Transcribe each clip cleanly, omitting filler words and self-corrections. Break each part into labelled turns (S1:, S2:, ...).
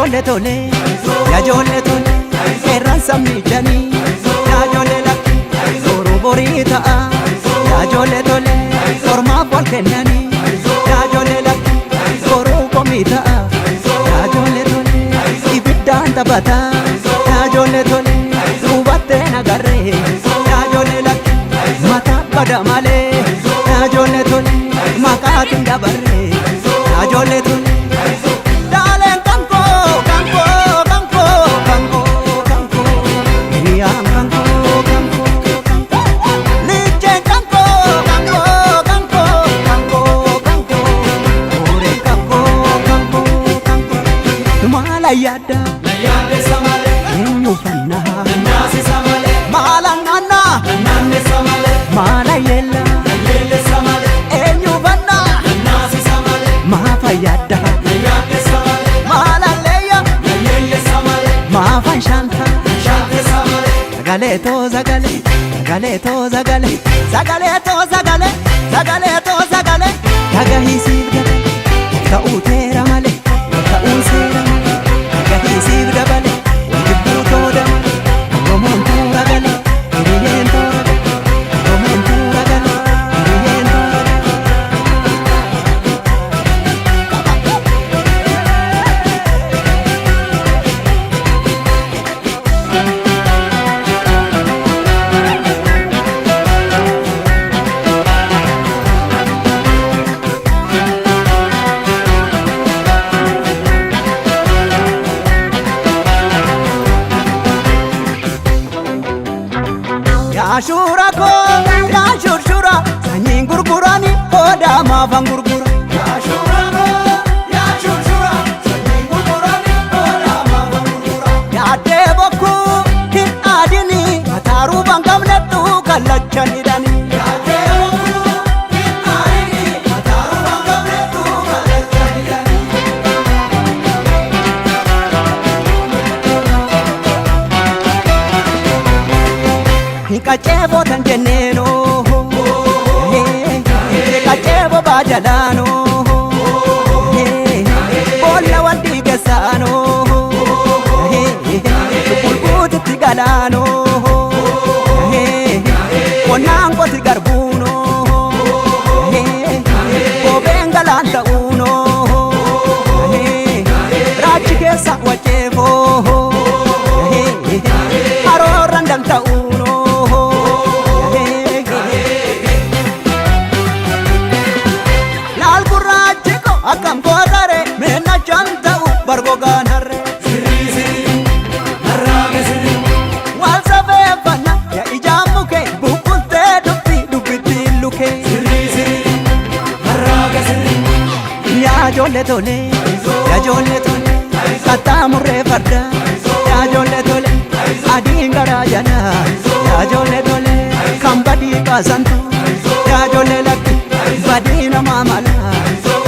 S1: Ijoollee tole, ijoollee tole, qeerransa sabni janii. Ijoollee lakki, boruu borii ta'a. Ijoollee tole, ormaaf wal kennanii. Ijoollee lakki, boruu komii ta'a. Ijoollee tole, ibiddaan taphata. Ijoollee tole, hubattee nagarree. Ijoollee lakki, mataa bada malee. Ijoollee tole, maqaatiin dabarree. Ijoollee tole. Daaleen kankoo kankoo kankoo kankoo kankoo hiriyaan kankoo kankoo kankoo licheen kankoo kankoo kankoo kankoo kankoo hooreen kankoo kankoo kankoo maala yaadda eenyu fannaa maala naannaa maala yeella eenyu fannaa maafa yaadda maalalleeyya maafan shanta sagalee too sagalee sagalee too sagalee sagalee too sagalee sagalee too sagalee dhagahisiif dabale ta'uu teera malee ta'uun seera malee dhagahisiif dabale jibbuu tooda malee Oromoon toora galee hiriyyeen toora galee Oromoon toora galee hiriyyeen toora galee. Yaashura koo yaashurshura sanyiin gurgurani hoodaa maafan gurgura. Yaaddee bokkuu hin aadini mataa ruuban qabnettu kallacha hidhani. Qaceeboo tan jenneeno qaceeboo baajalaano boolla wal dhiigeessaano bulbuutitti galaano qonnaan qoti garbuuno kopheen galaan ta'uuno raachi keessa waceefoo haroorran danda'uuno. Laal gurraachi ko akkam gootare meennachaan ta'u bargogaan harre. Wal safeeffanna yaa ijaan muke bubbultee dubbi dubbittiin luke. Yaa ijoollee tole yaa ijoollee tole qaxxaamurree farda yaa ijoollee tole adiin garaa jala yaa ijoollee tole kan badii kaasantu yaa ijoollee lakki badii namaa mala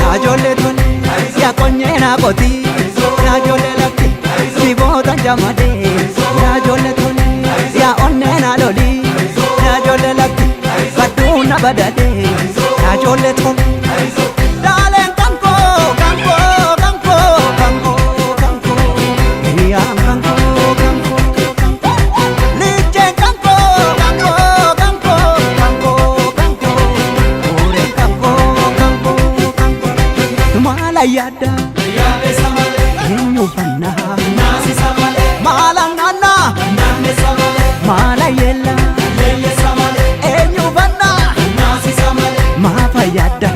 S1: yaa ijoollee tole yaa qonyee naa qoti yaa ijoollee lakki diboota jamadee yaa ijoollee tole yaa onnee naa loli yaa ijoollee lakki badduu na badadee yaa ijoollee tole. Daaleen kankoo kankoo kankoo kankoo kankoo hiriyaan kankoo kankoo kankoo licheen kankoo kankoo kankoo kankoo kankoo hooreen kankoo kankoo kankoo maala yaadda eenyu fannaa maala naannaa maala yeella eenyu fannaa maafa yaadda.